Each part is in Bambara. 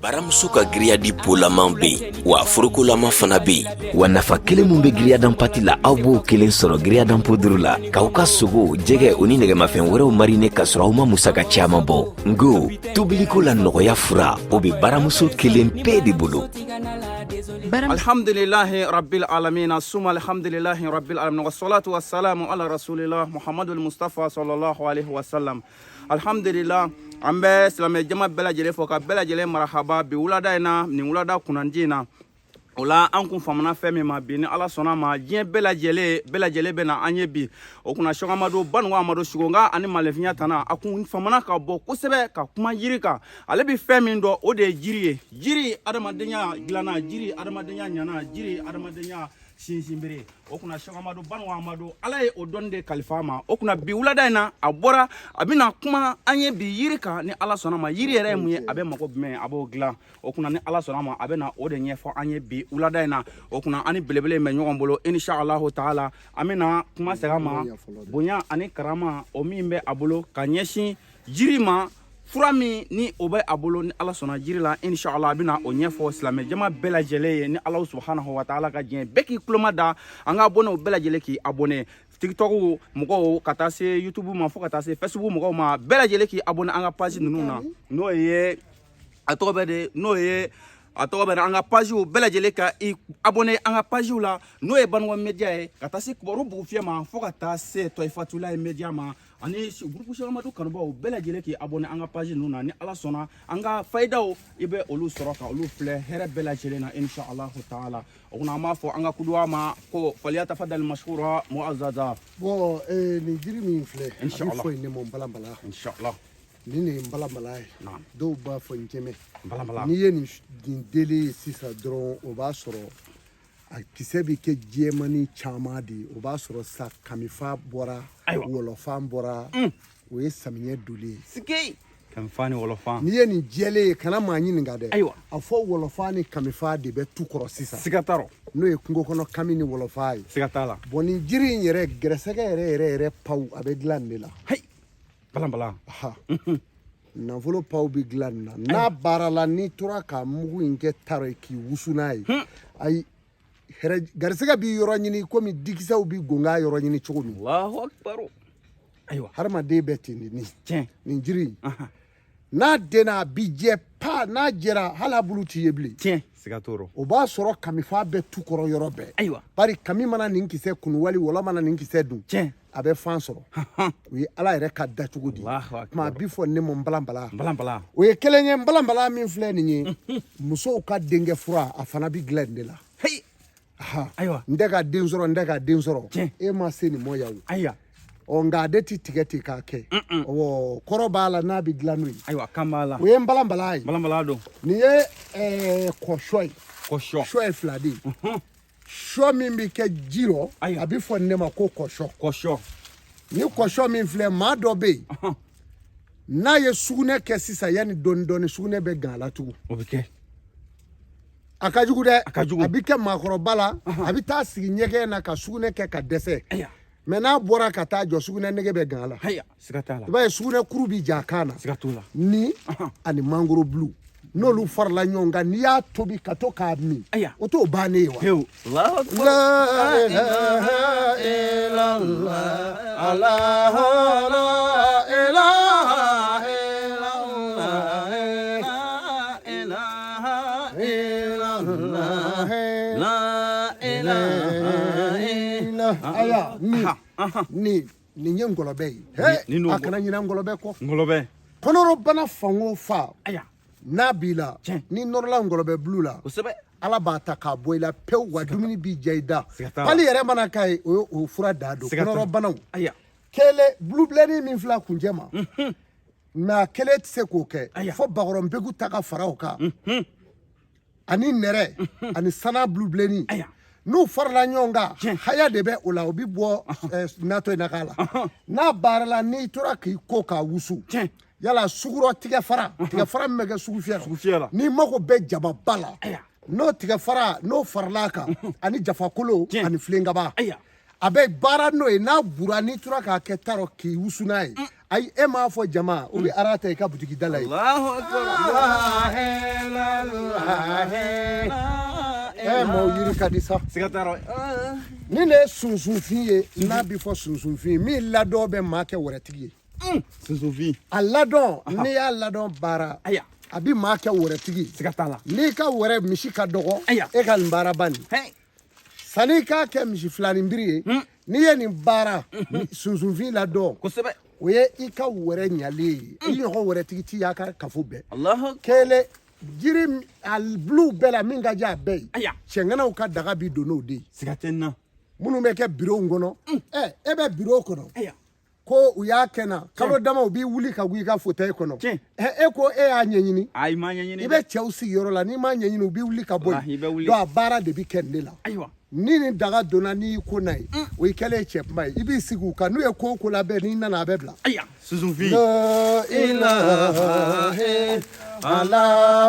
Baramuso ka grillade polaman bɛ yen, wa forokolama fana bɛ yen. Wa nafa kelen min bɛ grillade en pâte la, aw b'o kelen sɔrɔ grillade en poudre la, k'aw ka sogo, jɛgɛ o ni nɛgɛmafɛn wɛrɛw mariner ka sɔrɔ aw ma musaka caman bɔ. Nko tobiliko la nɔgɔya fura, o bɛ Baramuso kelen pe de bolo. Alhamdulillahi rabbil alamin, suma alhamdulillahi rabbil alamin, wassalatu wassalamu ala rasulillah Muhammadul Mustafa sallallahu alaihi wasallam. Alhamdulillah, an bɛ silamɛ jama bɛɛ lajɛlen fo ka bɛɛ lajɛlen marahaba bi wulada in na, nin wulada kunnandi in na. O la, an kun famana fɛn min ma bi, ni Ala sɔnna ma, diɲɛ bɛɛ lajɛlen bɛ na an ye bi. O kunna, Sɛki Amadu Banugo Amadu Sigonga ani Malefinya tana, a kun famana ka bɔ kosɛbɛ ka kuma jiri kan. Ale bɛ fɛn min dɔn, o de ye jiri ye. Jiri adamadenya dilanna, jiri adamadenya ɲana, jiri adamadenya sinsinbere. O kunna, Sɛki Amadu Banugo Amadu, Ala ye o dɔnni de kalifa a ma. O kunna, bi wulada in na, a bɔra, a bɛna kuma an ye bi yiri kan, ni Ala sɔnna ma. Yiri yɛrɛ ye mun ye? A bɛ mago jumɛn, a b'o dilan? O kunna, ni Ala sɔnna ma, a bɛna o de ɲɛfɔ an ye bi wulada in na. O kunna, an ni belebele in bɛ ɲɔgɔn bolo. Inshallahu taala, an bɛna kuma segin a ma, bonya ani karama o min bɛ a bolo ka ɲɛsin jiri ma, fura min ni o bɛ a bolo, ni Ala sɔnna jiri la, inshallah, a bɛna o ɲɛfɔ silamɛ jama bɛɛ lajɛlen ye, ni Ala subhanahu wa taala ka diɲɛ. Bɛɛ k'i tuloma da, an ka abonné bɛɛ lajɛlen k'i abonné, TikTok mɔgɔw ka taa se YouTube ma, fo ka taa se Facebook mɔgɔw ma, bɛɛ lajɛlen k'i abonné an ka page ninnu na. N'o ye a tɔgɔ bɛ de, n'o ye a tɔgɔ bɛ an ka pagew bɛɛ lajɛlen ka i abonné an ka pagew la, n'o ye Banugo Media ye, ka taa se Kibaru Bugufiyɛ ma, fo ka taa se Tɔyifatulayi Media ma, ani groupe Sɛki Amadu kanubaw bɛɛ lajɛlen k'i abonné an ka page ninnu na. Ni Ala sɔnna, an ka fayidaw, i bɛ olu sɔrɔ ka olu filɛ hɛrɛ bɛɛ lajɛlen na, inshallah taala. O kunna, an b'a fɔ an ka kuduwa ma ko falyatafadal mashkura mu'azzaza. Bon, nin jiri min filɛ, a bɛ Inshallah. fɔ nin de ma balanbala. Inshallah. Nin de ye balanbala ye. Dɔw b'a fɔ njɛmɛ. Balanbala. N'i ye nin delen ye sisan dɔrɔn, o b'a sɔrɔ a kisɛ bɛ kɛ jɛmani caman de ye. O b'a sɔrɔ sa kamifa bɔra, wɔlɔfan bɔra, o ye samiyɛ donlen ye. Sike kamifa ni wɔlɔfan. N'i ye nin jɛlen ye, kana maa ɲininka dɛ. Ayiwa. A fɔ wɔlɔfan ni kamifa de bɛ tu kɔrɔ sisan. Siga t'a rɔ. N'o ye kungo kɔnɔ kami ni wɔlɔfan ye. Siga t'a la. Bon, nin jiri in yɛrɛ, gɛrɛsɛgɛ yɛrɛ yɛrɛ yɛrɛ, paw a bɛ dilan nin de la. Hayi, balanbala. Ha, nafolo paw bɛ dilan nin na. N'a baara la, n'i tora ka mugu in kɛ taro ye k'i wusu n'a ye, ayi, hɛrɛ garisɛgɛ b'i yɔrɔ ɲini komi dikisɛw bɛ gonga yɔrɔ ɲini cogo min. Allahu akbar, ayiwa. Hadamaden bɛ ten de. Nin nin jiri in, n'a denna, a bi jɛ pa. N'a jɛra, hali a bulu t'i ye bilen. Tiɲɛ, siga t'o rɔ. O b'a sɔrɔ kamifa bɛ tu kɔrɔ yɔrɔ bɛɛ. Bari kami mana nin kisɛ kunu, wali wɔlɔ mana nin kisɛ dun, a bɛ fan sɔrɔ. O ye Ala yɛrɛ ka dacogo di. Allahu akbar. Tuma a bi fɔ ne ma balanbala. Balanbala. O ye kelen ye. Balanbala min filɛ nin ye, musow ka denkɛ fura, a fana bi dilan nin de la. Hey. Aha. Ayiwa. N tɛ ka den sɔrɔ, n tɛ ka den sɔrɔ. E ma se nin mɔ yaw. Ɔ, nka ale ti tigɛ ten k'a kɛ. Ɔ, kɔrɔ b'a la n'a bɛ dilan n'o ye. Ayiwa, kan b'a la. O ye n balanbala ye. Balanbala don. Nin ye kɔsɔ ye. Kɔsɔ. Sɔ ye fila de ye. Sɔ min bɛ kɛ ji rɔ, a bɛ fɔ ne ma ko kɔsɔ. Kɔsɔ. Ni kɔsɔ min filɛ, maa dɔ bɛ yen, n'a ye sugunɛ kɛ sisan, yanni dɔɔni dɔɔni, sugunɛ bɛ gan a la tugun. O bɛ kɛ. A ka jugu dɛ. A ka jugu. A bɛ kɛ maakɔrɔba la, a bɛ taa sigi ɲɛgɛn na ka sugunɛ kɛ ka dɛsɛ. Ayiwa mɛ n'a bɔra ka taa jɔ, sugunɛ nege bɛ gan a la. Ayiwa, siga t'a la. I b'a ye sugunɛ kuru bi ja a kan na. Siga t'o la. Ni ani mangoro bulu, n'olu farala ɲɔgɔn kan, n'i y'a tobi ka to k'a min, o t'o bannen ye wa? Pewu, Allahu akbar. La ilaha illallah, Allah, la ilaha illallah, La ilaha illallah, la ilaha illallah. Aya, nin ye ngɔlɔbɛ ye. Nin He, a kana ɲinɛ ngɔlɔbɛ kɔ. Ngɔlɔbɛ. Kɔnɔrɔbana fan o fan n'a b'i la, n'i nɔrɔla ngɔlɔbɛ bulu la, Ala b'a ta k'a bɔ i la pewu, wa dumuni b'i diya i da. Siga t'a la. Pali yɛrɛ mana k'a ye, o ye o fura da don. Siga t'a la. Kɔnɔrɔbanaw Ayiwa kelen, bulu bilenni min filɛ a kuncɛ ma, mɛ a kelen tɛ se k'o kɛ fo bakɔrɔnbegu ta ka fara o kan, ani nɛrɛ ani sana bulu bilenni. N'u farala ɲɔgɔn kan, haya de bɛ o la, o bɛ bɔ natɔ in na k'a la. N'a baarala, n'i tora k'i ko k'a wusu, yala sugurɔ tigɛfara, tigɛfara min bɛ kɛ sugufiyɛ la, Sugufiyɛ la. n'i mago bɛ jamaba la, n'o tigɛfara n'o farala a kan, ani jafakolo, ani filenkaba, a bɛ baara n'o ye. N'a bura, n'i tora k'a kɛ tarɔ k'i wusu n'a ye, Ayi, e m'a fɔ jama u bɛ ara ta i ka butigi da la yen. Allahu akbar. Ɛ, maaw, yiri ka di sa. Siga t'a rɔ. Nin de ye sunsunfin ye, n'a bɛ fɔ sunsunfin min ladɔn bɛ maa kɛ wɛrɛtigi ye. Sunsunfin. A ladɔn, n'i y'a ladɔn baara, Aya. a bɛ maa kɛ wɛrɛtigi. Siga t'a la. N'i ka wɛrɛ misi ka dɔgɔ, Aya. e ka nin baara ba nin, Hey. sanni i k'a kɛ misi filanin biri ye, n'i ye nin baara sunsunfin ladɔn, Kosɛbɛ. o ye i ka wɛrɛ ɲalen ye. I ɲɔgɔn wɛrɛtigi ti y'a ka kafo bɛɛ. Allahu akbar. Kelen jiri a buluw bɛɛ la, min ka di a bɛɛ ye, Aya. cɛŋanaw ka daga bi don n'o de ye. Siga tɛ n na. Minnu bɛ kɛ birow kɔnɔ, ɛ, e bɛ biro kɔnɔ, Aya. ko u y'a kɛ na kalo dama, u b'i wuli ka bɔ i ka fauteuil kɔnɔ. Tiɲɛ. Ɛ, e ko e y'a ɲɛɲini. Ayi, ma ɲɛɲini. I bɛ cɛw sigiyɔrɔ la, n'i m'a ɲɛɲini, u b'i wuli ka bɔ Walahi, i bɛ yen. wuli. Donc a baara de bɛ kɛ nin de la. Ayiwa. Ni nin daga donna, n'i y'i ko n'a ye, o y'i kɛlen ye cɛ kuma ye. I b'i sigi u kan, n'u ye ko o ko labɛn, n'i nana, a bɛ bila. Aya. Sunsunfin. La ilaha illallah,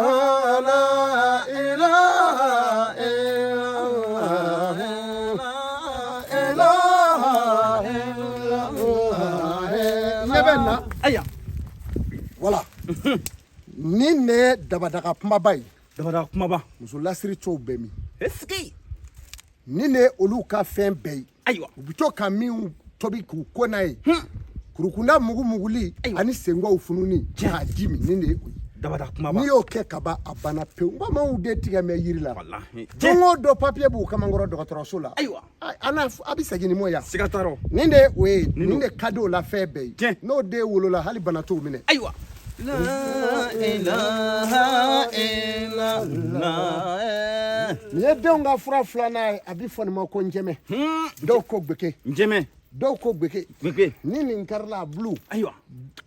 la ilaha illallah, ilaha illallah. Ne bɛ na. Aya. Voilà. Nin de ye dabadaga kumaba ye. Dabada kumaba. Muso lasiri cɛw bɛ min? Esiki. Nin de ye olu ka fɛn bɛɛ ye. Ayiwa. U bɛ to ka min tobi k'u ko n'a ye, kurukunda mugu muguli ani senkɔw fununi k'a ji min, nin de ye o ye. Dabada kumaba. N'i y'o kɛ ka ban, a banna pewu. N ko maaw de tigɛ mɛ yiri la. Walahi. Don o don, papiye b'u kamankɔrɔ dɔgɔtɔrɔso la. Ayiwa. Ai, an n'a a bɛ segin ni mɔ yan. Siga t'a rɔ. Nin de ye o ye, nin de ka di o la fɛn bɛɛ ye. Tiɲɛ. N'o den wolola, hali bana t'o minɛ. Ayiwa. La ilaha illallah. Nin ye denw ka fura filanan ye. A bɛ fɔ nin ma ko njɛmɛ, dɔw ko gbeke. Njɛmɛ. Dɔw ko gbeke. Gbeke. Ni nin karila, a bulu Ayiwa.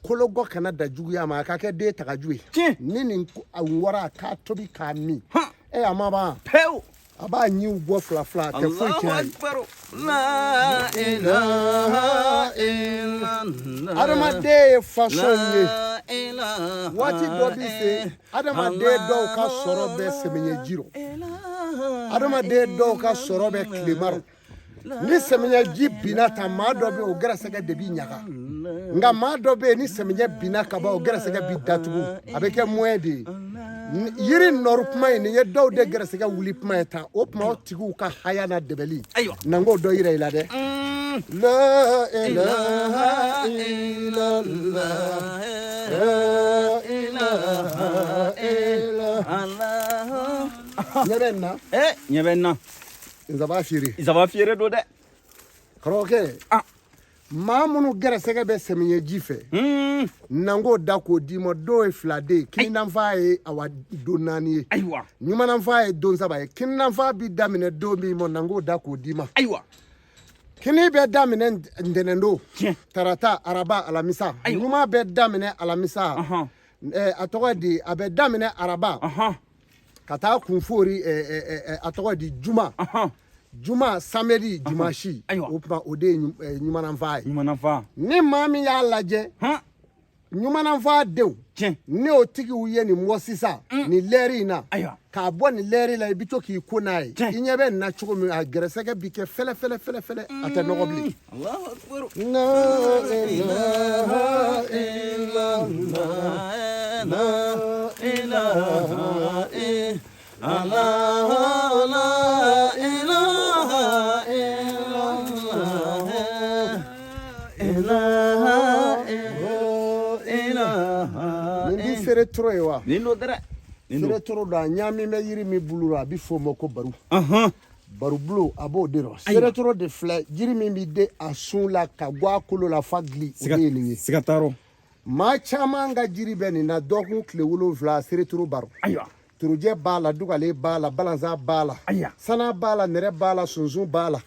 kologɔ kana da juguya ma, a ka kɛ den tagaju ye. Tiɲɛ. Ni nin a wɔra, a k'a tobi k'a min. Han. E, a ma ban. Pewu. A b'a ɲiw bɔ fila fila, a tɛ foyi Allahu tiɲɛ a ye. akbar. La ilaha illallah. Adamaden ye fasɔn ye. La ilaha Waati dɔ bi se, adamaden dɔw ka sɔrɔ bɛ sɛmɛɲɛji rɔ, adamaden dɔw ka sɔrɔ bɛ tilema rɔ. Ni sɛmɛɲɛji binna tan, maa dɔ bɛ yen, o gɛrɛsɛgɛ de bi ɲaga. Nka maa dɔ bɛ yen, ni sɛmɛɲɛ binna ka ban, o gɛrɛsɛgɛ bi datugu, a bɛ kɛ moyen de ye. Yiri nɔri kuma ye, nin ye dɔw de gɛrɛsɛgɛ wuli kuma ye tan. O tuma, o tigiw ka haya n'a dɛbɛli Ayiwa. na, n k'o dɔ yira i la dɛ. La ilaha illallah, la ilaha illallah. Allah. Ɲɛ bɛ nin na. Eh, ɲɛ bɛ n na. Nsaban feere. Nsaban feere don dɛ. Karamɔgɔkɛ, Ah. maa minnu gɛrɛsɛgɛ bɛ sɛmiyɛji fɛ, na n k'o da k'o d'i ma. Dɔw ye filaden ye, kininanfa ye, awa, don naani ye. Ayiwa. Ɲumananfa ye don saba ye. Kininanfa bi daminɛ don min ma, na n k'o da k'o d'i ma. Ayiwa. Kini bɛ daminɛ ntɛnɛn don. Tiɲɛ. Tarata, araba, alamisa. Ayiwa. Ɲuman bɛ daminɛ alamisa. A tɔgɔ di, a bɛ daminɛ araba ka taa kunfori, a tɔgɔ di, juma. Juma, samedi, dimanche. Ayiwa. O tuma, o de ye ɲumananfa ye. Ɲumananfa. Ni maa min y'a lajɛ, ɲumananfa denw, Tiɲɛ. ni o tigiw ye nin bɔ sisan nin lɛri in na, Ayiwa. k'a bɔ nin lɛri la, i bɛ to k'i ko n'a ye. Tiɲɛ. I ɲɛ bɛ nin na cogo min, a gɛrɛsɛgɛ bi kɛ fɛlɛ fɛlɛ fɛlɛ fɛlɛ, a tɛ nɔgɔ bilen. Allahu akbar. La ilaha illallah, La ilaha illallah. La ilaha illallah. Ilaha illallah. Nin bi seere toro ye wa? Nin don dɛ. Nin don. Seere toro don, a ɲaami bɛ yiri min bulu la, a bɛ f'o ma ko baru. Barubulu, a b'o de rɔ. Seere toro de filɛ, jiri min bi den a sun la ka bɔ a kolo la fa gili, o de ye nin ye. Siga t'a rɔ. Maa caman ka jiri bɛ nin na dɔgɔkun tile 7, seere toro baro. Ayiwa. Turujɛ b'a la, dugalen b'a la, balanzan b'a la, Ayiwa. sana b'a la, nɛrɛ b'a la, sunsun b'a la,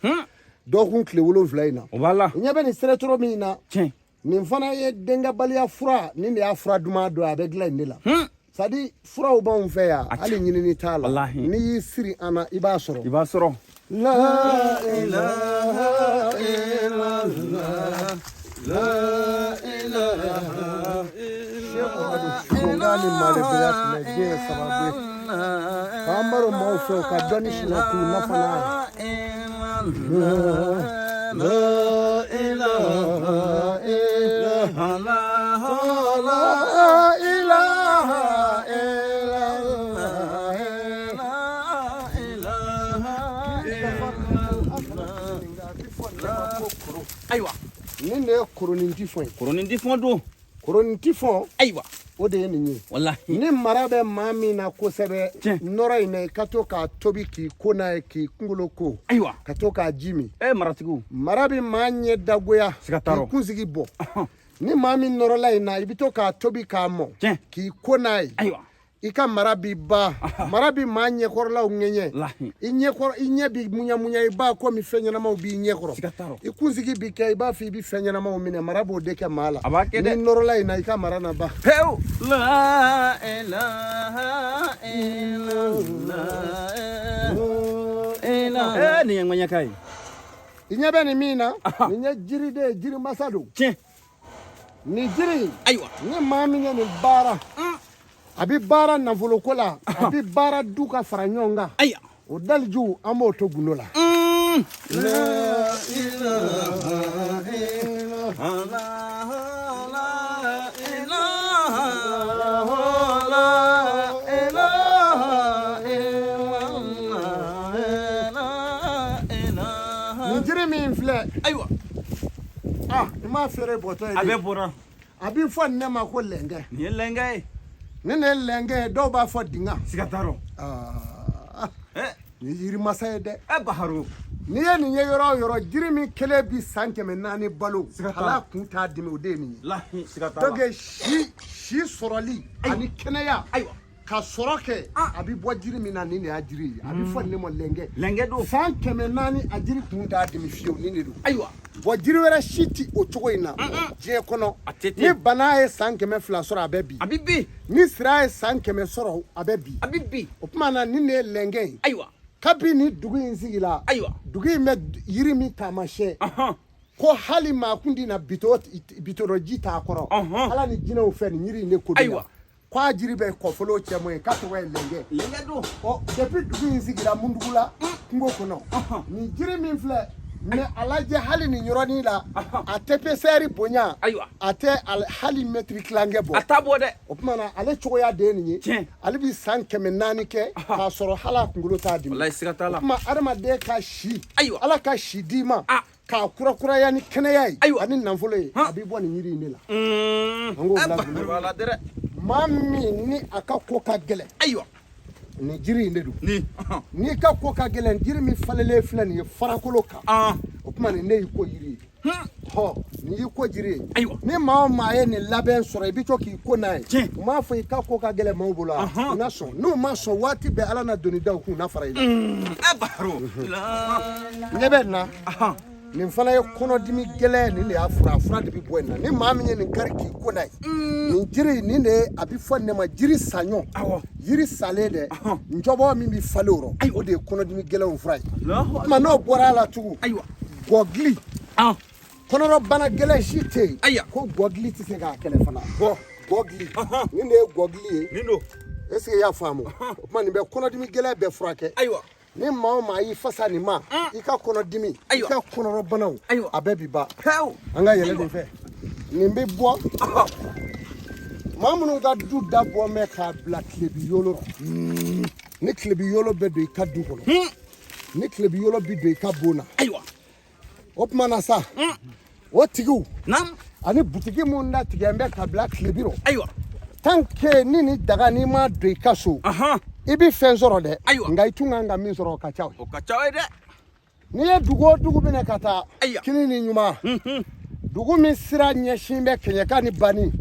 dɔgɔkun tile 7 in na. O b'a la. I ɲɛ bɛ nin seere toro min na. Tiɲɛ. Nin fana ye denkɛbaliya fura. Nin de y'a fura duman dɔ ye, a bɛ dilan nin de la. C'est à dire, furaw b'anw fɛ yan, hali ɲinini t'a la. Walahi. N'i y'i siri an na, i b'a sɔrɔ. I b'a sɔrɔ. La ilaha illallah, la ilaha. Sekonda ni malebeya tun bɛ diɲɛ sababu ye k'an baro maaw fɛ, u ka dɔnni sinɛ k'u nafa n'a ye. La ilaha illallah. Ayiwa. Nin de ye koronintifɔn ye. Koronintifɔn don. Koronintifɔn. Ayiwa. O de ye nin ye. Walahi. Ni mara bɛ maa min na kosɛbɛ, nɔrɔ in na, i ka to k'a tobi k'i ko n'a ye, k'i kunkolo ko. Ayiwa. Ka to k'a ji min. E maratigiw. Mara bɛ maa ɲɛ dagoya. Siga t'a rɔ. K'i kunsigi bɔ. Ni maa min nɔrɔla in na, i bɛ to k'a tobi k'a mɔ. K'i ko n'a ye. Ayiwa. I ka mara b'i ba. Mara bɛ maa ɲɛkɔrɔlaw ŋɛɲɛ. I ɲɛkɔrɔ, i ɲɛ b'i muɲamuɲa, i b'a komi fɛn ɲɛnamaw b'i ɲɛkɔrɔ. I kunsigi b'i kɛ i b'a fɔ i bɛ fɛn ɲɛnamaw minɛ. Mara b'o de kɛ maa la. A b'a kɛ dɛ. N'i nɔrɔla in na, i ka mara na ban. Pewu. La ilaha illallah. Nin ye ŋɛɲɛka ye. I ɲɛ bɛ nin min na, nin ye jiriden ye, jirimasa don. Tiɲɛ. Nin jiri in. Ayiwa. Ni maa min ye nin baara, a bɛ baara nafoloko la, a bɛ baara du ka fara ɲɔgɔn kan. Ayiwa. O daliju, an b'o to gundo la. La ilaha illallah. La ilaha la ilaha illallah. La ilaha. Nin jiri min filɛ. Ayiwa. Ah, i m'a feere bɔtɔ ye. A bɛɛ bɔra. A bɛ fɔ nin ne ma ko lɛnkɛ. Nin ye lɛnkɛ ye. Nin de ye lɛnkɛ ye, dɔw b'a fɔ dinga. Siga t'a rɔ. Ah, nin ye yirimasa ye dɛ. E Baharu. N'i ye nin ye yɔrɔ o yɔrɔ, jiri min kelen bi san 400 balo, Siga t'a la. hal'a kun t'a dimi, o de ye nin ye. Lahi, siga t'a la. Donc si sɔrɔli ani kɛnɛya. Ayiwa. Ka sɔrɔ kɛ, a bɛ bɔ jiri min na, nin de y'a jiri ye. A bɛ fɔ nin de ma lɛnkɛ. Lɛnkɛ don. San 400, a jiri kun t'a dimi fiyewu, nin de don. Ayiwa. Bon, jiri wɛrɛ si ti o cogo in na diɲɛ kɔnɔ. A tɛ ten. Ni bana ye san 200 sɔrɔ, a bɛ bin. A bɛ bin. Ni sira ye san 100 sɔrɔ, a bɛ bin. A bɛ bin. O tuma na, nin de ye lɛnkɛ ye. Ayiwa. Kabi ni dugu in sigila. Ayiwa. Dugu in bɛ yiri min taamasiyɛn. Ko hali maa kun ti na bitɔn ji t'a kɔrɔ. Ala ni jinɛw fɛ, nin yiri in de ko bɛ Ayiwa. K'a jiri bɛ kɔfolo cɛ mɔ ye, k'a tɔgɔ ye lɛnkɛ. Lɛnkɛ don. Ɔ, depuis dugu in sigira Mundugu la, kungo kɔnɔ, nin jiri min filɛ, mais a lajɛ, hali nin yɔrɔnin la, a tɛ PCR bonya. Ayiwa. A tɛ hali mɛtiri tilancɛ bɔ. A t'a bɔ dɛ. O tuma na, ale cogoya de ye nin ye. Tiɲɛ. Ale bi san 400 kɛ k'a sɔrɔ hali a kunkolo t'a dimi. Walayi, siga t'a la. O tuma, adamaden ka si. Ayiwa. Ala ka si d'i ma. K'a kurakuraya ni kɛnɛya ye. Ayiwa. Ani nafolo ye. A bɛ bɔ nin yiri in de la. An k'o bila gundo la. Ala dɛrɛ. Maa min ni a ka ko ka gɛlɛn. Ayiwa. Nin jiri in de don. Ni. N'i ka ko ka gɛlɛn, jiri min falenlen filɛ nin ye farakolo kan. O tuma, nin ne y'i ko jiri ye. Hɔ, nin y'i ko jiri ye. Ayiwa. Ni maa o maa ye nin labɛn sɔrɔ, i bɛ to k'i ko n'a ye. Tiɲɛ. U m'a fɔ i ka ko ka gɛlɛn maaw bolo wa? U na sɔn. N'u ma sɔn, waati bɛɛ Ala na doni da u kun, u na fara i la. E Baharu. Ɲɛ bɛ nin na. Nin fana ye kɔnɔdimi gɛlɛn, nin de y'a fura. A fura de bɛ bɔ nin na. Ni maa min ye nin kari k'i ko n'a ye, nin jiri nin de ye, a bɛ fɔ nin de ma jiri saɲɔ. Jiri salen dɛ, njɔbɔ min bɛ falen o rɔ, o de ye kɔnɔdimi gɛlɛnw fura ye. O tuma, n'o bɔra a la tugun, Ayiwa. gɔgili, kɔnɔrɔbana gɛlɛn si tɛ yen Ayiwa. ko gɔgili tɛ se k'a kɛlɛ fana. Gɔgili, nin de ye gɔgili ye. Nin don. Est ce que i y'a faamu? O tuma, nin bɛ kɔnɔdimi gɛlɛn bɛɛ furakɛ. Ayiwa. Ni maa o maa y'i fasa nin ma, i ka kɔnɔdimi, i ka kɔnɔrɔbanaw, a bɛɛ bi ban. Pewu. An ka yɛlɛ nin fɛ. Nin bɛ bɔ maa minnu ka du da bɔ mɛn k'a bila tilebi yolo rɔ. Ni tilebi yolo bɛ don i ka du kɔnɔ, ni tilebi yolo bɛ don i ka bon na. Ayiwa. O tuma na sa, o tigiw Naam. ani butigi minnu datigɛ bɛ ka bila tilebi rɔ. Ayiwa. Tant que ni daga n'i m'a don i ka so, i bɛ fɛn sɔrɔ dɛ. Ayiwa. Nka i tun kan ka min sɔrɔ, o ka ca o ye. O ka ca ye dɛ. N'i ye dugu o dugu minɛ ka taa, Ayiwa. kini ni ɲuman, dugu min sira ɲɛsin bɛ kɛɲɛka ni bani,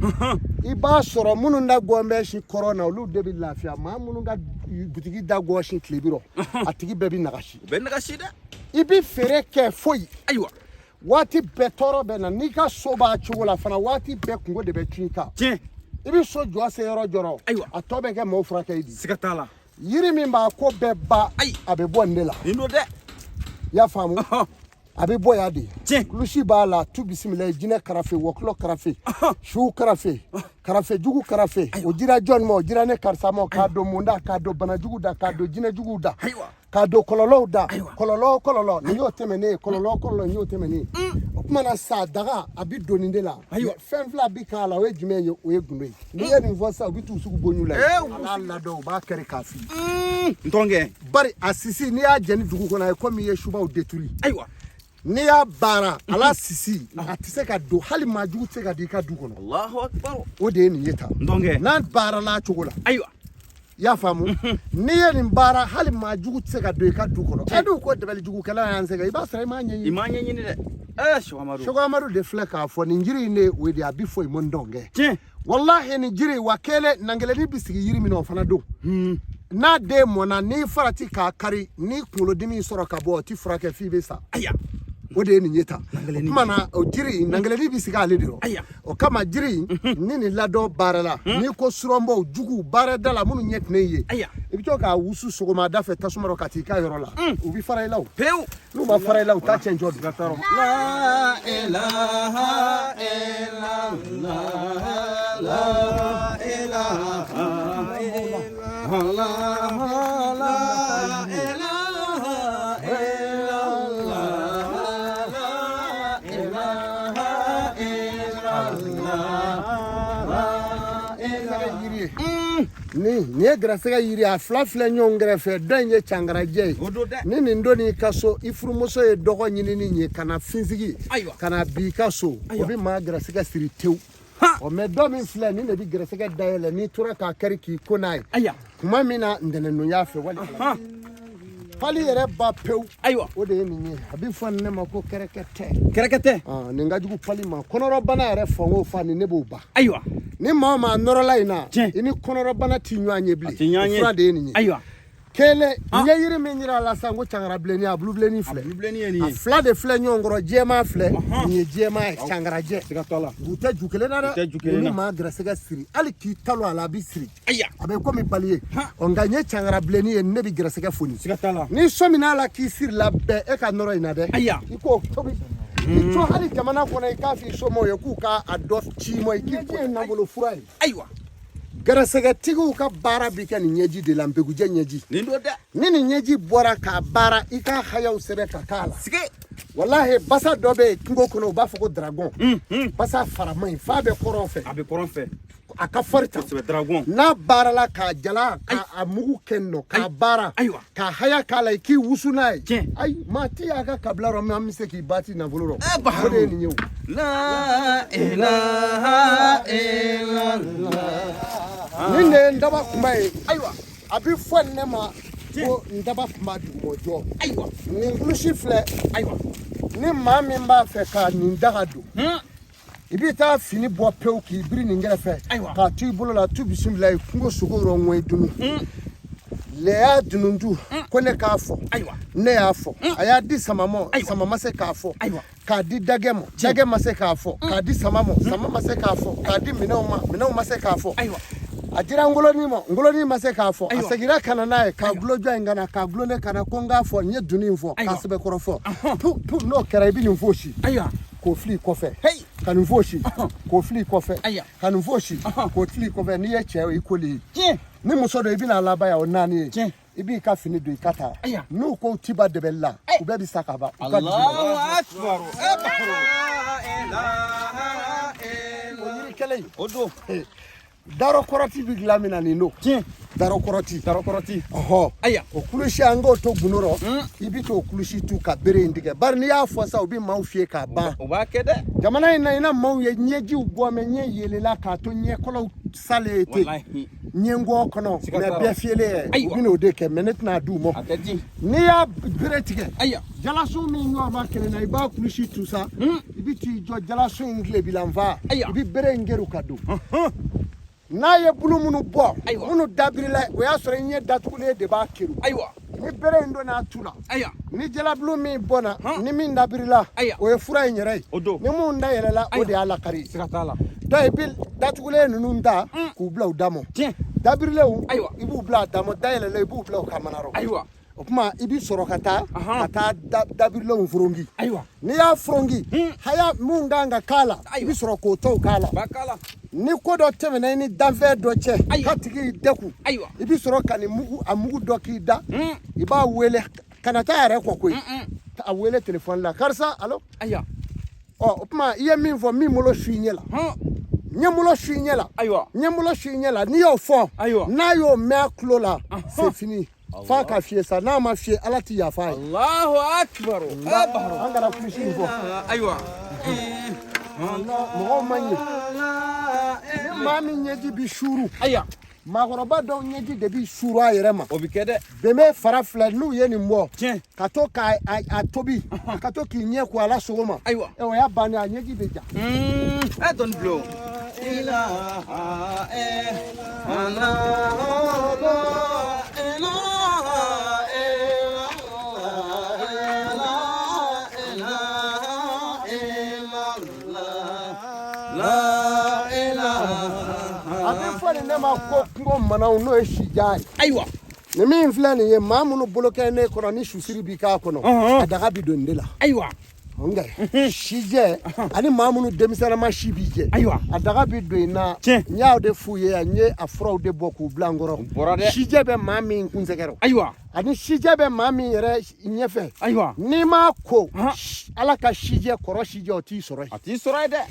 i b'a sɔrɔ minnu da gɔn bɛ si kɔrɔn na, olu de bɛ lafiya. Maa minnu ka butigi da gɔn si tilebi rɔ, a tigi bɛɛ bɛ nagasi. O bɛ nagasi dɛ. I bɛ feere kɛ foyi. Ayiwa. Waati bɛɛ tɔɔrɔ bɛ na. N'i ka so b'a cogo la fana, waati bɛɛ kungo de bɛ cun i kan. Tiɲɛ. I bɛ so jɔ se yɔrɔ jɔrɔ. Ayiwa. A tɔ bɛ kɛ maaw furakɛ i di. Siga t'a la. Yiri min b'a ko bɛɛ ba, Ayi. a bɛ bɔ nin de la. Nin don dɛ. I y'a faamu? A bɛ bɔ yan de. Tiɲɛ. Kulusi b'a la, tu bisimila, jinɛ karafe, wɔkulɔ karafe, su karafe, karafe jugu karafe. O dira jɔn ma? O dira ne karisa ma, k'a don mun da? K'a don bana jugu da, k'a don jinɛ juguw da, Ayiwa. k'a don kɔlɔlɔw da. Ayiwa. Kɔlɔlɔ o kɔlɔlɔ, nin y'o tɛmɛnen ye. Kɔlɔlɔ o kɔlɔlɔ, nin y'o tɛmɛnen ye. O tuma na sa, daga a bɛ don nin de la. Ayiwa. Fɛn fila bi k'a la, o ye jumɛn ye? O ye gundo ye. N'i ye nin fɔ sisan, u bɛ t'u sugu bɔ ɲu la. Eh, A b'a ladɔn, u b'a kɛri k'a fili. N tɔnkɛ. Bari a sisi, n'i y'a jɛni dugu kɔnɔ, a ye komi i ye subaw détruit. Ayiwa. N'i y'a baara a la sisi a tɛ se ka don hali maa jugu tɛ se ka don i ka du kɔnɔ. Allahu akbar. O de ye nin ye tan. Ndɔnkɛ. N'a baarala a cogo la. Ayiwa. I y'a faamu? N'i ye nin baara hali maa jugu tɛ se ka don i ka du kɔnɔ. E dun ko dabali jugukɛla y'an sɛgɛn, i b'a sɔrɔ i m'a ɲɛɲini. I m'a ɲɛɲini dɛ. Seko Amadu. Seko Amadu de filɛ k'a fɔ nin jiri in de ye o de ye, a bɛ fɔ yen ko ndɔnkɛ. Tiɲɛ. Walahi nin jiri wa kelen nangelenni bɛ sigi yiri min na o fana don. N'a den mɔnna n'i farati k'a kari ni kunkolodimi sɔrɔ ka bɔ o ti furakɛ f'i bɛ sa. Aya. O de ye nin ye tan. O tuma na o jiri nangelenni bɛ sigi ale de rɔ. Aya. O kama jiri in ni nin ladɔn baara la n'i ko surɔnbɔw juguw baarada la minnu ɲɛ tɛ ne ye. Aya. I bɛ to k'a wusu sɔgɔmada fɛ tasuma rɔ ka t'i ka yɔrɔ la. U bɛ fara i la o. Pewu. N'u ma fara i la u t'a tiɲɛ jɔ dun. La ilaha illallah. La ilaha illallah. La ilaha illallah. La ilaha illallah. La ilaha. Yiri ye. Nin ye garisɛgɛ yiri a fila filɛ ɲɔgɔn kɛrɛfɛ, dɔ in ye cangarajɛ ye. O don dɛ. Ni nin donn'i ka so, i furumuso ye dɔgɔ ɲinini ye ka na finsigi Ayiwa. ka na bi i ka so, o bɛ maa garisɛgɛ siri tewu. Ɔ mɛ dɔ min filɛ nin de bɛ garisɛgɛ dayɛlɛ n'i tora k'a kari k'i ko n'a ye. Ayiwa. Kuma min na ntɛnɛndonya fɛ wali pali yɛrɛ ba pewu. Ayiwa. O de ye nin ye, a bɛ fɔ nin ne ma ko kɛrɛkɛtɛ. Kɛrɛkɛtɛ. Nin ka jugu pali ma, kɔnɔrɔbana yɛrɛ fan o fan nin ne b'o ban. Ayiwa. Ni maa o maa nɔrɔla in na, Tiɲɛ. i ni kɔnɔrɔbana ti ɲɔgɔn ye bilen. A ti ɲɔgɔn ye. O fura de ye nin ye. Ayiwa. Kelen n ye yiri min yira a la sisan ko cangarabilenni, a bulubilenni filɛ. A bulubilenni ye nin A ye. fila de filɛ ɲɔgɔn kɔrɔ, jɛman filɛ, nin ye jɛman ye, cangarajɛ. Siga t'a la. U tɛ ju kelen na dɛ. U tɛ ju kelen na. Ninnu maa gɛrɛsɛgɛ siri, hali k'i talo a la a bɛ siri. Ayiwa. A bɛ komi bali ye. Ɔ nka n ye cangarabilenni ye, ne bɛ gɛrɛsɛgɛ foni. Siga t'a la. N'i sɔmina a la k'i siri la bɛɛ, e ka nɔrɔ in na dɛ. Ayiwa. I k'o tobi. I to hali jamana kɔnɔ i k'a f'i somɔgɔw ye k'u ka a dɔ ci i ma, i k'i ko ye nafolo fura ye. Ayiwa. Gɛrɛsɛgɛtigiw ka baara bi kɛ nin ɲɛji de la, npekujɛ ɲɛji. Nin don dɛ. Ni nin ɲɛji bɔra k'a baara, i ka hayaw sɛbɛn ka k'a la. Sige. Walahi basa dɔ bɛ yen kungo kɔnɔ, u b'a fɔ ko dragon. Basa farama in f'a bɛ kɔrɔn fɛ. A bɛ kɔrɔn fɛ. A ka fari ta. Kosɛbɛ, dragon. N'a baarala k'a jala k'a mugu kɛ nɔ k'a baara. Ayiwa. K'a haya k'a la, i k'i wusu n'a ye. Tiɲɛ. Ayi maa ti y'a ka kabila rɔ, min an bɛ se k'i ba ti nafolo rɔ. Baharu. O de ye nin ye o. La ilaha illallah. Nin de ye n daba kunba ye. Ayiwa. A bɛ fɔ ne ma ko n daba kunba dugumɔjɔ. Ayiwa. Nin kulusi filɛ. Ayiwa. Ni maa min b'a fɛ ka nin daga don, i bɛ taa fini bɔ pewu k'i biri nin kɛrɛfɛ. Ayiwa. K'a to i bolo la, tu bisimila ye kungo sogo rɔ ŋɔyi dunu. Lɛya dununtu ko ne k'a fɔ. Ayiwa. Ne y'a fɔ. A y'a di sama ma, Ayiwa. sama ma se k'a fɔ. Ayiwa. K'a di dagɛ ma, dagɛ ma se k'a fɔ. K'a di sama ma, sama ma se k'a fɔ. K'a di minɛnw ma, minɛnw ma se k'a fɔ. Ayiwa. A dira ngoloni ma, ngoloni ma se k'a fɔ. A Ayiwa. seginna ka na n'a ye, k'a gulo jɔ in ka na, k'a gulo ne ka na, ko n k'a fɔ, n ye dunni in fɔ, k'a Ayiwa. sɛbɛkɔrɔ fɔ. Tu tu n'o kɛra i bɛ nin fosi. Ayiwa. K'o fili i kɔfɛ. Hey. Ka nin fosi. K'o fili i kɔfɛ. Ayiwa. Ka nin fosi. K'o fili i kɔfɛ. N'i ye cɛ ye, i koli ye. Tiɲɛ. Ni muso don, i bɛna laban yan, o naani ye. Tiɲɛ. I b'i ka fini don i ka taa. Ayiwa. N'u ko t'i ba dɛbɛli la, u bɛɛ bɛ sa ka ban. U ka dugu la. Allahu akbar. Ilaha O yiri kelen in. O don. Darɔ kɔrɔti bɛ dilan min na nin don. Tiɲɛ. Darɔ kɔrɔti. Darɔ kɔrɔti. Ɔhɔ. Ayiwa. O kulusi an k'o to gundo rɔ. I bɛ t'o kulusi tu ka bere in tigɛ. Bari n'i y'a fɔ sa, u bɛ maaw fiyɛ k'a ban. O b'a kɛ dɛ. Jamana in na, i na maaw ye ɲɛjiw bɔ mɛ ɲɛ yeelela k'a to ɲɛkɔlɔw salen ye ten. Walahi. Ɲɛngɔ kɔnɔ Siga mɛ t'a la. bɛɛ fiyɛlen ye. Ayiwa. U bɛn'o de kɛ mɛ ne tɛna d'u ma. A tɛ di. N'i y'a bere tigɛ. Ayiwa. Jalasun min ɲɔgɔn b'a kelen na, i b'a kulusi tu sa. I bɛ t'i jɔ jalasun in tilebilanfa. Ayiwa. I bɛ bere in gɛrɛ ka don. N'a ye bulu minnu bɔ, Ayiwa. minnu dabirila, o y'a sɔrɔ i ɲɛ datugulen de b'a keru. Ayiwa. Ni bere in donna a tu la, Ayiwa. ni jalabulu min bɔnna, ni min dabirila, Ayiwa. o ye fura in yɛrɛ ye. O don. Ni mun dayɛlɛla, o Ayiwa. de y'a lakari ye. Siga t'a la. Donc i bɛ datugulen ninnu ta k'u bila u da mɔ. Tiɲɛ. Dabirilenw, Ayiwa. i b'u bila a da mɔ, dayɛlɛlen i b'u bila u ka mana rɔ. Ayiwa. O tuma i bɛ sɔrɔ ka taa Ahan. ka taa dabirilenw forongi. Ayiwa. N'i y'a forongi, haya mun kan ka k'a la, i Ayiwa. bɛ sɔrɔ k'o tɔw k'a la. B'a k'a la. Ni ko dɔ tɛmɛna i ni danfɛn dɔ cɛ, Ayiwa. ka tigi y'i degun, Ayiwa. i bɛ sɔrɔ ka nin mugu, a mugu dɔ k'i da, i b'a wele kana taa a yɛrɛ kɔ koyi, a wele telefɔni la, karisa alo. Ayiwa. Ɔ o tuma i ye min fɔ, min bolo su i ɲɛ la, ɲɛ bolo su i ɲɛ la, Ayiwa. ɲɛ bolo su i ɲɛ la, n'i y'o fɔ, Ayiwa. n'a y'o mɛn a tulo la, c'est fini. F'a ka fiyɛ sa, n'a ma fiyɛ, Ala ti yafa a ye. Allahu akbar. An kana kulisi in fɔ. Ayiwa. Mɔgɔw ma ɲɛ. Ni maa min ɲɛji bi suuru, Ayiwa. maakɔrɔba dɔw ɲɛji de bi suuru a yɛrɛ ma. O bɛ kɛ dɛ. Bɛnbɛ fara filɛ, n'u ye nin bɔ Tiɲɛ. ka to k'a a tobi, ka to k'i ɲɛ ko a la sɔgɔma. Ayiwa. Ɛ, o y'a bannen, a ɲɛji bɛ ja. Ɛ, dɔnni bulon. Ilaha illallah, ilaha illallah, ilaha illallah, la ilaha. A bɛ fɔ nin ne ma ko kungo manaw, n'o ye sijan ye. Ayiwa. Nin min filɛ nin ye, maa minnu bolo kɛ ne kɔnɔ ni susiri b'i k'a kɔnɔ, a daga bi don nin de la. Ayiwa. Nka sijɛ ani maa minnu denmisɛnninma si b'i jɛ, Ayiwa. a daga bi don in na. Tiɲɛ. N y'aw de f'u ye yan, n ye a furaw de bɔ k'u bila n kɔrɔ. Bɔra dɛ. Sijɛ bɛ maa min kunsɛgɛrɛ, Ayiwa. ani sijɛ bɛ maa min yɛrɛ ɲɛfɛ. Ayiwa. N'i m'a ko, Ahan. Ala ka sijɛ kɔrɔ, sijɛ o t'i sɔrɔ yen. A t'i sɔrɔ yen dɛ.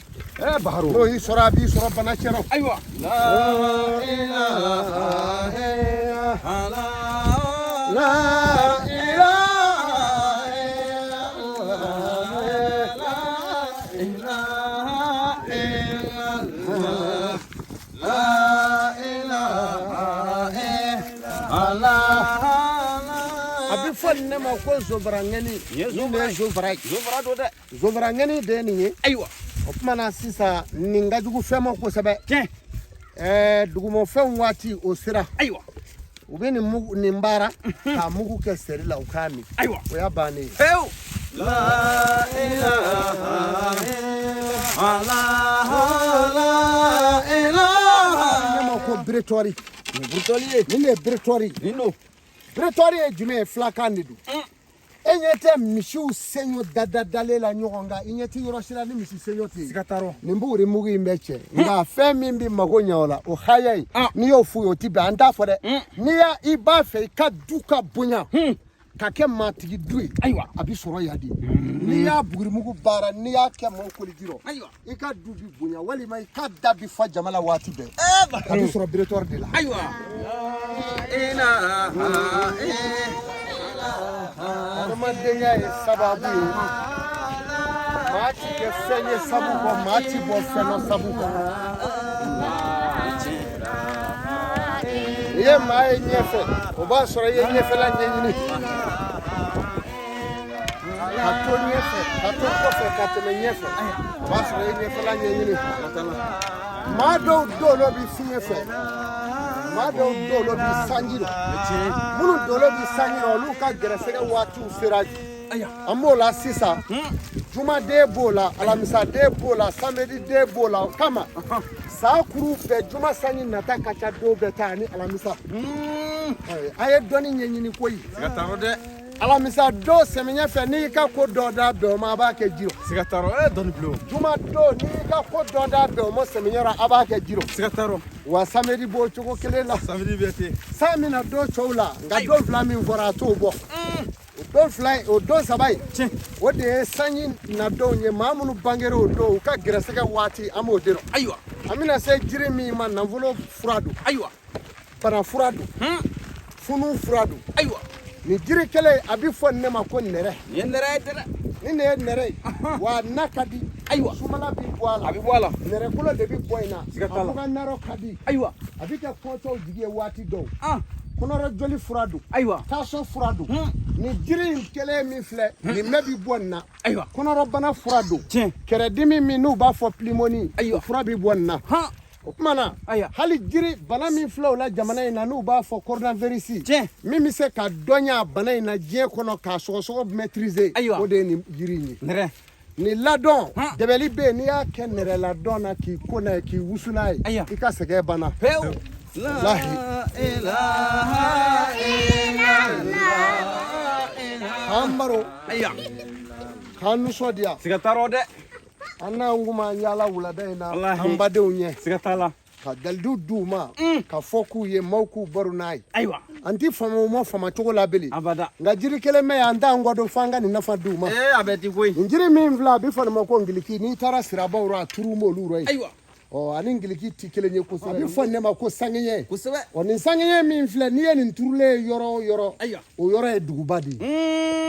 Ɛ, Baharu. N'o y'i sɔrɔ, a b'i sɔrɔ bana cɛrɔ. Ayiwa. La ilaha illallah. La ilaha. Ilaha illallah. La ilaha illallah. A bɛ fɔ nin ne ma ko zobaraŋɛni. Nin ye Nin de ye zobara ye. Zofara don dɛ. Zobaraŋɛni de ye nin ye. Ayiwa. O tuma na sisan, nin ka jugu fɛn ma kosɛbɛ. Tiɲɛ. Ɛɛ, dugumafɛnw waati o sera, Ayiwa. u bɛ nin mugu nin baara k'a mugu kɛ seri la, u k'a min. Ayiwa. O y'a bannen ye. Pewu. La ilaha illallah. La ilaha. Ne ma ko beretɔri. Nin burutɔli ye. Nin de ye beretɔri. Nin don. Beretɔri ye jumɛn ye? Filakan de don. E ɲɛ tɛ misiw senyo dadadalen la ɲɔgɔn kan, i ɲɛ tɛ yɔrɔ si la ni misi senyo tɛ yen. Siga t'a rɔ. Nin buguri mugu in bɛ cɛ, nka fɛn min bɛ mago ɲɛ o la, o haya ye, Ah. n'i y'o f'u ye, o ti bɛn, an t'a fɔ dɛ. N'i y'a i b'a fɛ i ka du ka bonya ka kɛ maatigi du ye, Ayiwa. a bi sɔrɔ yan de. N'i y'a bugurimugu baara, n'i y'a kɛ maaw koliji rɔ, Ayiwa. i ka du bi bonya, walima i ka da bi fa jama la waati bɛɛ. Ɛ, A bi sɔrɔ beretɔri de la. Ayiwa. La ilaha illallah. Adamadenya ye sababu ye. Maa ti kɛ fɛn ye sabu kɔ, maa ti bɔ fɛn nɔ sabu kɔ. N'i ye maa ye ɲɛfɛ, o b'a sɔrɔ i ye ɲɛfɛla ɲɛɲini ka to ɲɛfɛ, ka to kɔfɛ ka tɛmɛ ɲɛfɛ, o b'a sɔrɔ i ye ɲɛfɛla ɲɛɲini. Maa dɔw dolo bi fiɲɛ fɛ, maa dɔw dolo bi sanji rɔ. Minnu dolo bi sanji rɔ, olu ka gɛrɛsɛgɛ waatiw sera. An b'o la sisan, jumaden b'o la, alamisaden b'o la, samediden b'o la. O kama san kuru bɛɛ, juma sanji nata ka ca, don bɛɛ ta ani alamisa. A ye dɔnni ɲɛɲini koyi. Siga t'a rɔ dɛ. Alamisa don sɛmiyɛ fɛ, n'i ka ko dɔ da bɛn o ma, a b'a kɛ ji rɔ. Siga t'a rɔ. Ɛ, dɔnni bulon. Juma don, n'i ka ko dɔ da bɛn o ma sɛmiyɛ rɔ, a b'a kɛ ji rɔ. Siga t'a rɔ. Wa samedi b'o cogo kelen la. Samedi bɛ ten. San bɛna don cɛw la, nka don fila min fɔra, a t'o bɔ. O don fila in, o don saba in, Tiɲɛ. o de ye sanji nadenw ye. Maa minnu bangera o don, u ka gɛrɛsɛgɛ waati, an b'o de rɔ. Ayiwa. An bɛna se jiri min ma, nafolo fura don, Ayiwa. bana fura don, funu fura don. Ayiwa. Nin jiri kelen, a bɛ fɔ nin ne ma ko nɛrɛ. Nin ye nɛrɛ ye dɛ. Nin de ye nɛrɛ ye, wa na ka di. Ayiwa. Sumala bɛ bɔ a la. A bɛ bɔ a la. Nɛrɛkolo de bɛ bɔ in na. Siga t'a la. A fuga narɔ ka di. Ayiwa. A bɛ kɛ kɔntɔw jigi ye waati dɔw. Ah. Kɔnɔrɔ joli fura don. Ayiwa. Tansɔn fura don. Nin jiri in kelen min filɛ, nin mɛ bi bɔ nin na. Ayiwa. Kɔnɔrɔbana fura don. Tiɲɛ. Kɛrɛdimi min n'u b'a fɔ pneumonie, Ayiwa. o fura bi bɔ nin na. Han. O tuma na, Ayiwa. hali jiri bana min filɛ o la jamana in na, n'u b'a fɔ coronavirus, Tiɲɛ. min bɛ se ka dɔ ɲɛ a bana in na diɲɛ kɔnɔ k'a sɔgɔsɔgɔ maîtriser, Ayiwa. o de ye nin jiri in ye. Nɛrɛ. Nin ladɔn Han. dɛbɛli bɛ yen, n'i y'a kɛ nɛrɛ ladɔn na, k'i ko n'a ye, k'i wusu n'a ye, Ayiwa. i ka sɛgɛn banna. Pewu. Walahi. La ilaha illallah. K'an baro, Ayiwa. k'an nisɔndiya. Siga t'a rɔ dɛ. An n'an kuma an yaala wulada in na, Walahi. an badenw ɲɛ, Siga t'a la. ka dalilu d'u ma, ka fɔ k'u ye maaw k'u baro n'a ye. Ayiwa. An ti fama, ma fama cogo la bele. Abada. Nka jiri kelen mɛ yan, an t'an kɔ don f'an ka nin nafa d'u ma. Ee, a bɛ di koyi. Nin jiri min filɛ, a bɛ fɔ nin ma ko ngiliki. N'i taara sirabaw rɔ, a turu m'olu rɔ yen. Ayiwa. Ɔ, ani ngiliki ti kelen ye kosɛbɛ. A bɛ fɔ ne ma ko sangeɲɛ. Kosɛbɛ. Ɔ, nin sangeɲɛ min filɛ, n'i ye nin turulen ye yɔrɔ o yɔrɔ, Ayiwa. o yɔrɔ ye duguba de ye.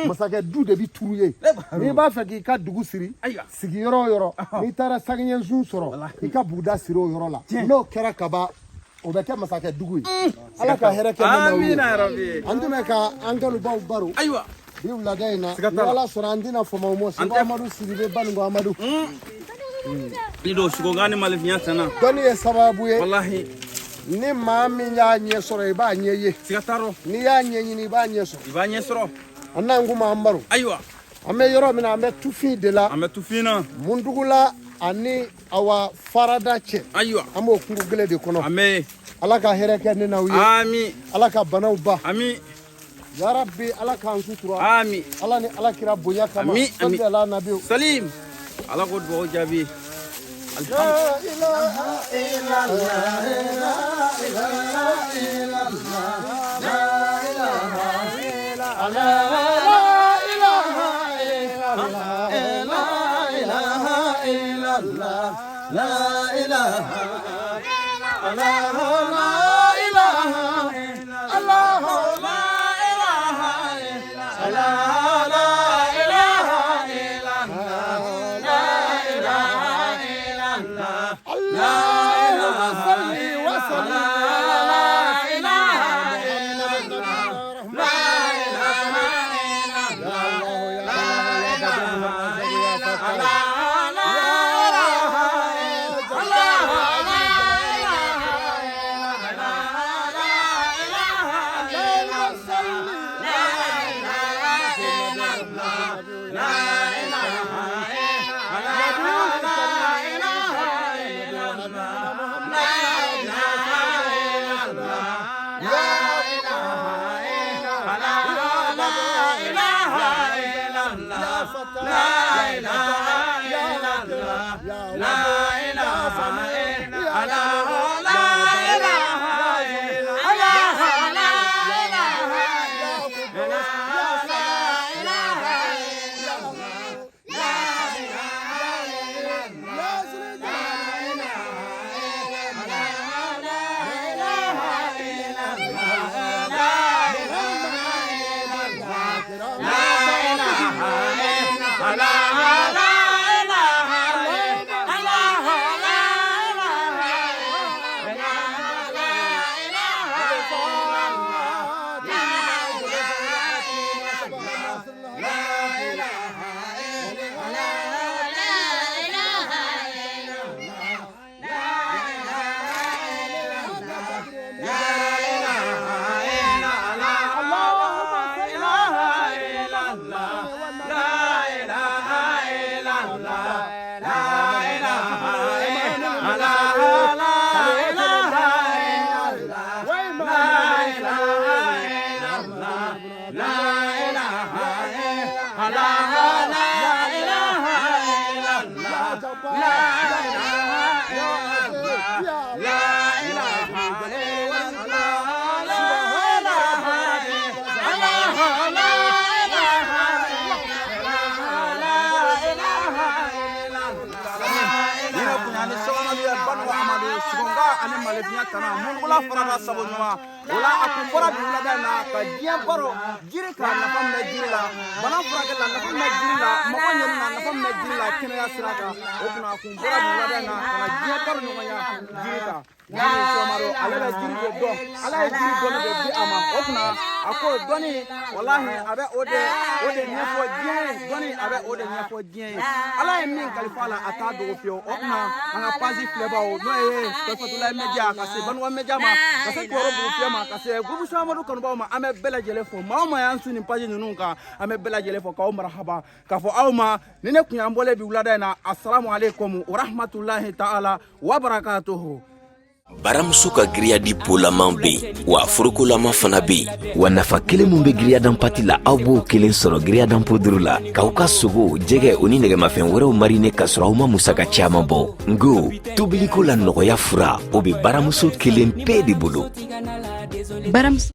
Masakɛ du de bi turu ye. N'i b'a fɛ k'i ka dugu siri, Ayiwa. sigi yɔrɔ o yɔrɔ, n'i taara sangeɲɛ sun sɔrɔ, i ka buguda siri o yɔrɔ la. N'o kɛra kaban, o bɛ kɛ masakɛ dugu ye. Ala ka hɛrɛ kɛ ne n'aw ye. Amina yarabi. An tun bɛ ka an kanubaw baro Ayiwa. bi wulada in na. Siga Ni t'a la. Ala sɔnna, an tɛna fama o ma. Seko tɛ- Amadu Sidibe, Baninko Amadu. Ni don sugonkan ni malifinya tɛna. Dɔnni ye sababu ye. Walahi. Ni maa min y'a ɲɛ sɔrɔ, i b'a ɲɛ ye. Siga t'a rɔ. N'i y'a ɲɛɲini, i b'a ɲɛ sɔrɔ. I b'a ɲɛ sɔrɔ. An n'an kuma an baro. Ayiwa. An bɛ yɔrɔ min na, an bɛ tufin de la. An bɛ tufin na. Mundugula ani awa farada cɛ. Ayiwa. An b'o kungo kelen de kɔnɔ. An bɛ. Ala ka hɛrɛ kɛ ne n'aw ye. Ami. Ala ka banaw ban. Ami. Yarabi, Ala k'an sutura. Ami. Ala ni Ala kira bonya kama. Ami, ami. Salli ala nabi. Salim, Ala ko dugawu jaabi. La ilaha illallah, la ilaha illallah, la ilaha illallah, la ilaha illallah, la ilaha illallah, la ilaha illallah, la ilaha illallah, la ilaha illallah, la ilaha illallah, la ilaha illallah. Allahumma salli wa sallim ala sayyidina Muhammad. La ilaha illallah, la ilaha illallah, la ilaha illallah, la ilaha Ni kunya ni sɔgɔmadu ye, Banugo Amadu, Sugonka ani malefinya tana Mundugula farada sabu ɲuman. O la, a kun bɔra bi wulada in na ka diɲɛ baro jiri kan, nafa min bɛ jiri la bana furakɛ la, nafa min bɛ jiri la mɔgɔ ɲɛni na, nafa min bɛ jiri la kɛnɛya sira kan. O kunna, a kun bɔra bi wulada in na ka na diɲɛ baro ɲɔgɔnya jiri kan. Jiri sɔgɔmadu, ale bɛ jiri de dɔn. Ala ye jiri dɔnni de di a ma. O kunna, a ko dɔnni, walahi, a bɛ o de ɲɛfɔ diɲɛ ye. Dɔnni, a bɛ o de ɲɛfɔ diɲɛ ye. Ala ye min kalifa a la, a t'a dogo fiyewu. O kunna, an ka page filɛbaw, n'o ye Kalifatulayi Media, ka se Banuwa Media ma, ka se Kibaru Bugufiyɛ ma, ka se groupe Sɔgɔmadu kanubaw ma, an bɛ bɛɛ lajɛlen fo. Maa o maa y'an su nin page ninnu kan, an bɛ bɛɛ lajɛlen fo k'aw marahaba k'a fɔ aw ma ni ne kun y'an bɔlen bi wulada in na. Asalamu aleykum warahmatulahi taala wa barakatuhu. Baramuso ka grillade polaman bɛ yen, wa forokolama fana bɛ yen. Wa nafa kelen min bɛ grillade pâte la, aw b'o kelen sɔrɔ grillade poudre la, k'aw ka sogo, jɛgɛ o ni nɛgɛmafɛn wɛrɛw mariner k'a sɔrɔ aw ma musaka caman bɔ. Nko tobiliko la nɔgɔya fura, o bɛ baramuso kelen pe de bolo. Baramuso.